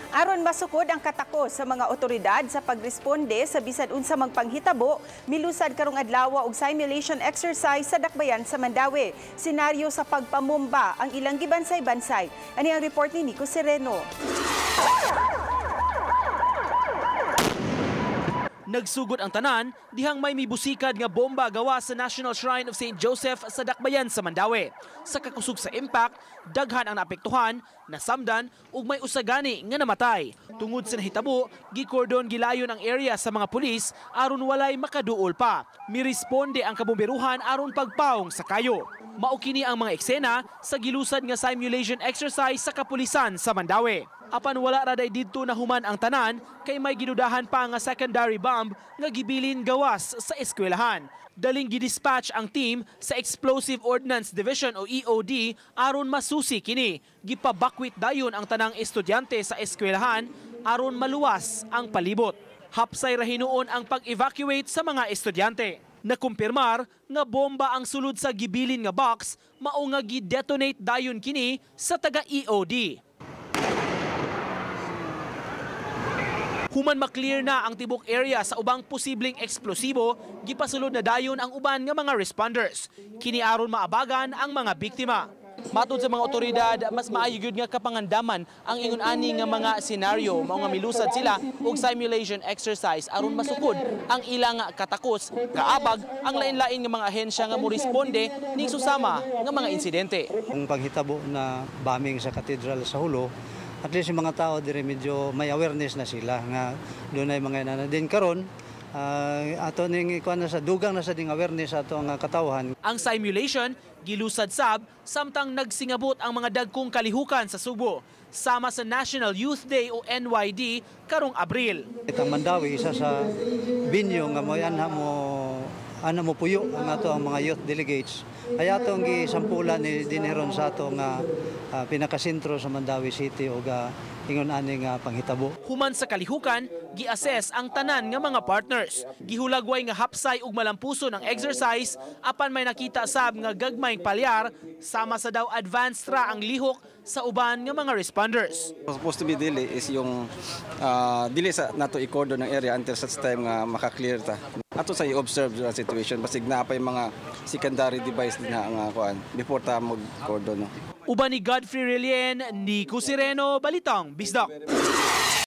Aron masukod ang katakos sa mga otoridad sa pagresponde sa bisan unsa mang panghitabo, milusad karong adlaw og simulation exercise sa Dakbayan sa Mandaue. Senaryo sa pagpamumba ang ilang gibansay-bansay. Ani ang report ni Nico Sereno. Nagsugod ang tanan dihang may mibusikad nga bomba gawa sa National Shrine of St. Joseph sa Dakbayan sa Mandaue. Sa kakusog sa impact, daghan ang naapektuhan, nasamdan ug may usagani nga namatay. Tungod sa nahitabo, gikordon gilayon ang area sa mga pulis aron walay makaduol pa. Miresponde ang kabomberuhan aron pagpaong sa kayo. Mao kini ang mga eksena sa gilusad nga simulation exercise sa kapulisan sa Mandaue. Apan wala ra day didto nahuman ang tanan kay may gidudahan pa nga secondary bomb nga gibilin gawas sa eskwelahan. Daling gidispatch ang team sa Explosive Ordnance Division o EOD aron masusi kini. Gipabakwit dayon ang tanang estudyante sa eskwelahan aron maluwas ang palibot. Hapsay ra hinuon ang pag-evacuate sa mga estudyante. Nakumpirmar nga bomba ang sulod sa gibilin nga box, mao nga gi-detonate dayon kini sa taga EOD. Human maklear na ang tibok area sa ubang posibleng eksplosibo, gipasulod na dayon ang uban nga mga responders. Kini aron maabagan ang mga biktima. Matod sa mga otoridad, mas maayo gyud nga kapangandaman ang ingon ani nga mga senaryo, mao nga milusad sila og simulation exercise aron masukod ang ilang katakos, kaabag ang lain-lain nga mga ahensya nga moresponde ning susama nga mga insidente. Kung paghitabo na bombing sa cathedral sa Hulo, at least yung mga tao dire medyo may awareness na sila nga doon ay mga inana din karon, ato ning ikuan na sa dugang na sa ding awareness ato ang katawhan. Ang simulation gilusad sab samtang nagsingabot ang mga dagkong kalihukan sa Sugbo sama sa National Youth Day o NYD karong Abril. Itang Mandaue isa sa binyo nga moy anha mo ana mo puyo ang ato ang mga youth delegates. Kaya atong gisampulan ni dinheron sa ato nga pinakasentro sa Mandaue City og ingon ani nga panghitabo. Human sa kalihukan, gi-assess ang tanan nga mga partners. Gihulagway nga hapsay ug malampuson ang exercise apan may nakita sab nga gagmayng palyar sama sa daw advanced ra ang lihok sa uban nga mga responders. Supposed to be dili is yung dili sa nato i-cordon ng area until such time nga maka-clear ta. Ato sa i-observe the situation basig naa pa yung mga secondary device din na nga kuan before ta mag-cordon. No? Uban ni Godfrey Relien, Nico Sireno, Balitang Bisdak.